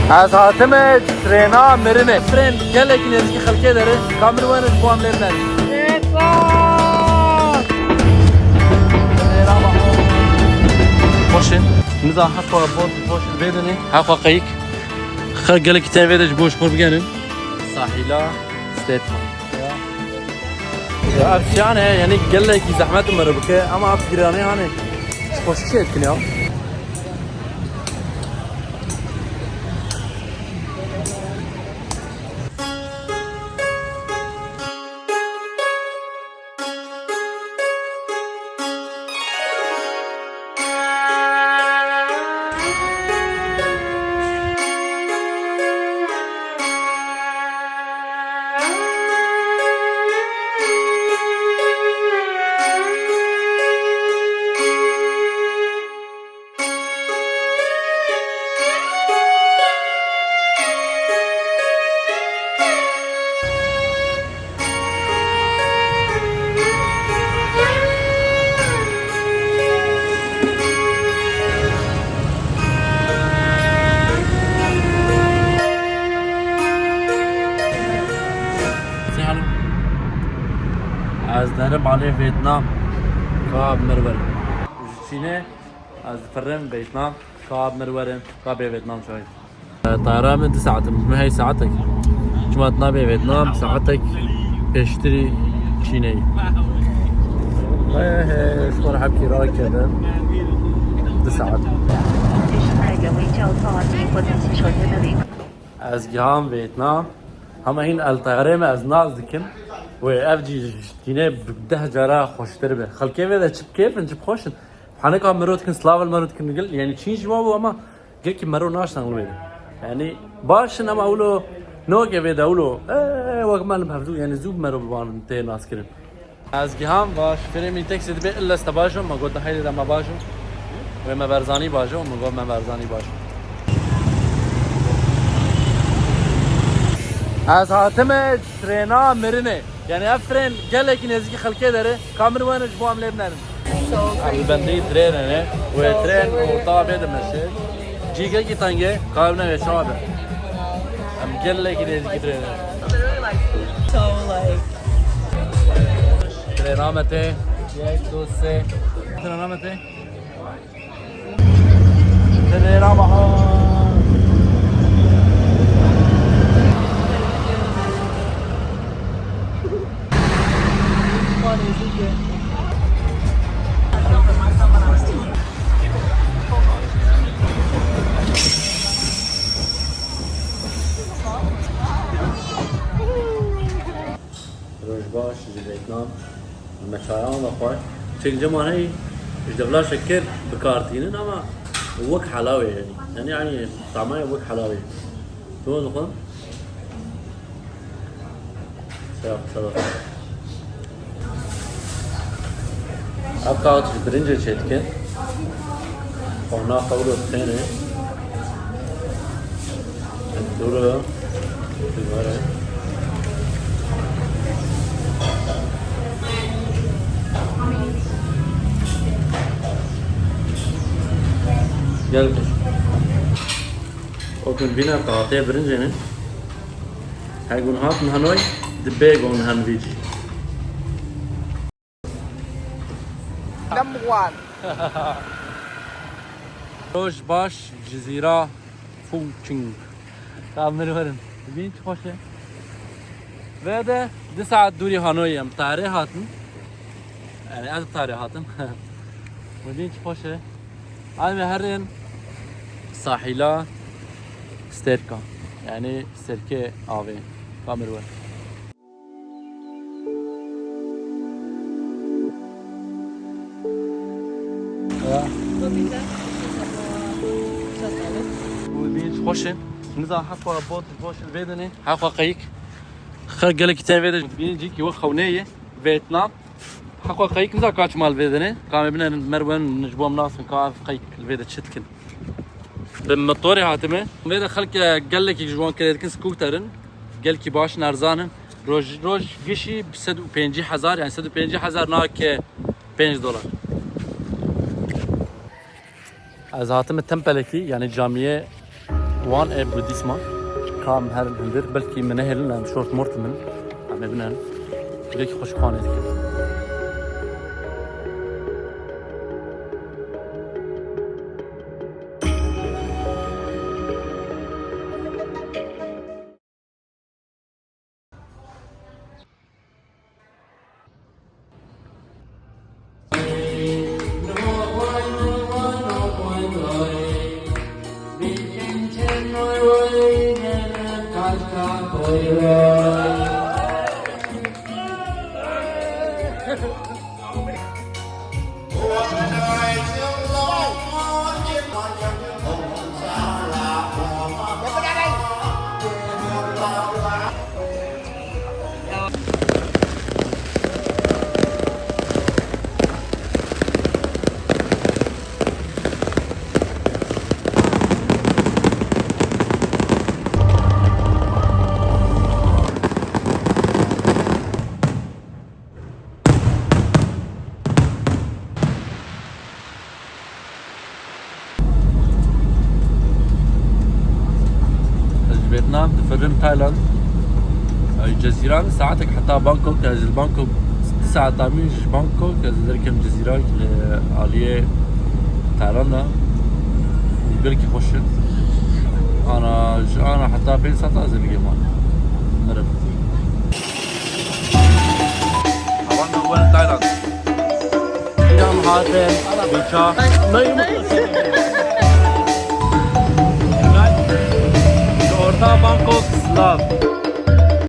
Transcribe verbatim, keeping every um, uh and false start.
Ez hatime trêna mirinê. Trên gelekî nêzîkî xelkê dere. Ka min wene ji bo em lê binerin. Xweş e. Niza heqwa bot xweş vê dinê. Heqwa qeyik. Xelk gelekî tên vê de ji bo ji xwe bigerin. Sahîla Stêrka. Ya ev çiyan e, yani gelekî zehmet mero bike ama ev giranê hanê. Xweşik şey etkin ya. Ez derim alê Vêtnam. Ka bi mir werin. Ji Çînê ez difirim Vêtnam. Ka bi mir werin. Ka bê Vêtnam çay. Tayara min du saet in. Min hey saetek. Çima tu nabê Vêtnam saetek pêştirî Çînê. He he, ji xwe re hepkî rakevin. Du saet. Ez giham Vêtnam. Hema hîn el tayarê me ez nas dikim. Wê ev cî ji Çînê bi deh cara xweştir be. Xelkê vê de çi bi kêf in, çi bi xweş in. Henika mero dikin, slav el mero dikin, gil, yani Çîn ji wan bû ama Gelkî mero naştan li wê de. Yani baş in ama ewlo noke vê de ewlo. Eee, wek me li hevdû, yani zû mero bi wan tê naskirin. Ez giham va şofêrê min teksî dibê ille te bajo, me got heylê de me bajo. Wê me berzanî bajo, min got me berzanî bajo. Ez hatime trêna mirinê. Yani ev tren gelekî nêzîkî xelkê dere, ka min wene ji bo em lê binerin. Em li bendî trênê ne. Wê tren orta vê de meşe. Cî gelkî tenge, ka ev neve çawa be. Em gelekî nêzîkî trênê. So, like, trêna me tê. Yek, du, sê. Trêna me tê. Dilêra bahar. Roj baş ji Vêtnam. Me çayan ve xwar. Çênceman heyî ji devla şekir bi kar tînin ama wek helawê yani. Yani yani tamaya wek helawê. Tu onu xwe. Selam, selam. Ev kaxit ji birincê çêdikin. Xwana xewlo dixêne. Dûre. Dûre. Gel kız. O gün bine kaxitê birincê ne. Her gün hatin hanoy, di bê gon hen vî cî. Number one. Roj baş, Cizîra Fungching. Tamir verin. Bîn çi xweş e. Vê de du saet dûrî Hanoyê em tarê hatin. Yani ez tarê hatim. Bîn çi xweş e. Em ê herin sahîla Stêrka. Yani serkê avê. Tamir ver. Ya. Bu bir hiç hoş e. Niza hakwa bot, boş vedene. Hakwa kayık. Xelk gelek te vede. Birinci ki wek xewneye. Vietnam. Hakwa kayık niza kaç mal vedene. Kame bine merwen ji bom nasın ka kayık vede çitkin. Bi motorê hatime. Vê de xelk gelekî ji wan kirê dikin, scooter in. Gelkî baş in, erzan in. Roj, roj gişî sed û pêncî hezar, yani sed û pêncî hezar nake pênc dolar. Ez hatime tempelekî, yani camiyê Wan ê bi dîsma ka em herin hundir, belkî min nehêlin, em şort mort min, em ê binin. Gulekî xweşik xwanê dikin. Ez ji Vêtnam difirim Tayland. Ay, cezîran saetek heta Bangkok, ez li Bangkok du saeta min ji Bangkok, ez li derkem cezîran li aliyê Tayland e. Gelekî xweş e. Ana, ji ana heta pênc saeta ez ê bigihim wan. Mirim. Awan me wer Tayland. Cam hatin, bîça. Orta Bangkok, Slav.